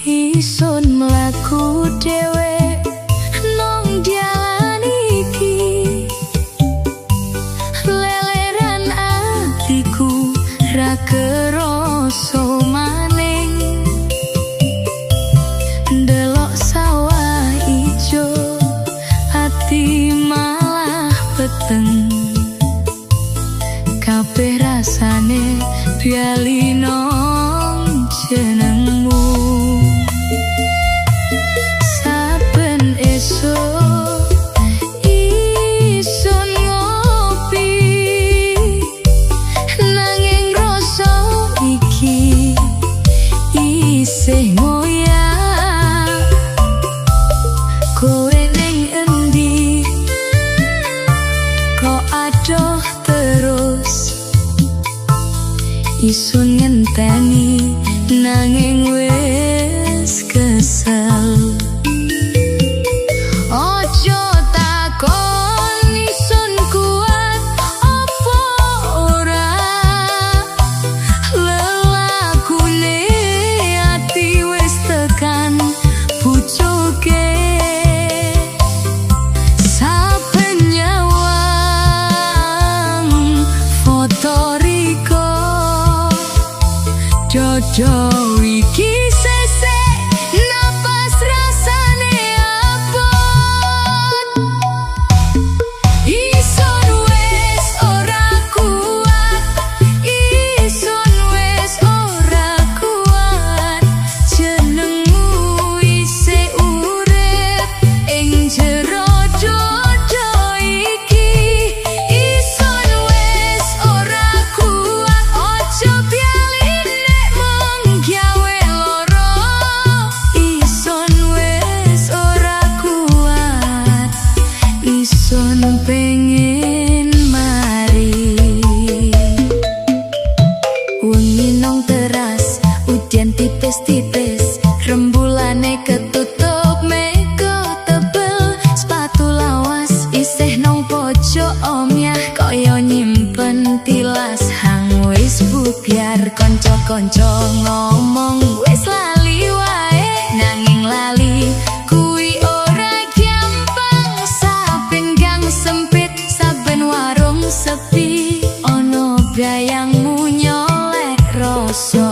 Isun mlaku dhewe nong jalan iki, leleran atiku ra kerasa maning. Ndelok sawah ijo, ati malah peteng. Kabeh rasane bali nong jenengmu. Saben esuk isun ngopi, nanging rasa iki isih ngoyak. Kowe ning endi kok adoh terus? Isun ngenteni nanging wis kesel. Ojo takon isun kuat apa ora, lelakune ati wis tekan pucuke. Saben nyawang foto riko, dodo iki sesek napas rasane abot. Isun wis ora kuat, isun wis ora kuat. Jenengmu isih urip ing jero dodo iki. Isun wis ora kuat, ojo bali nek mung gawe loro. Isun wis ora kuat, isun pengen mari. Wengi nong teras, udan tipis-tipis, rembulane ketutup mega tebel. Sepatu lawas isih nong pojok omah, kaya nyimpen tilas hang wis buyar. Kanca-kanca ngomong wis lali wae, nanging lali kuwi ora gampang. Saben gang sempit, saben warung sepi, ono bayangmu nyolek rasa.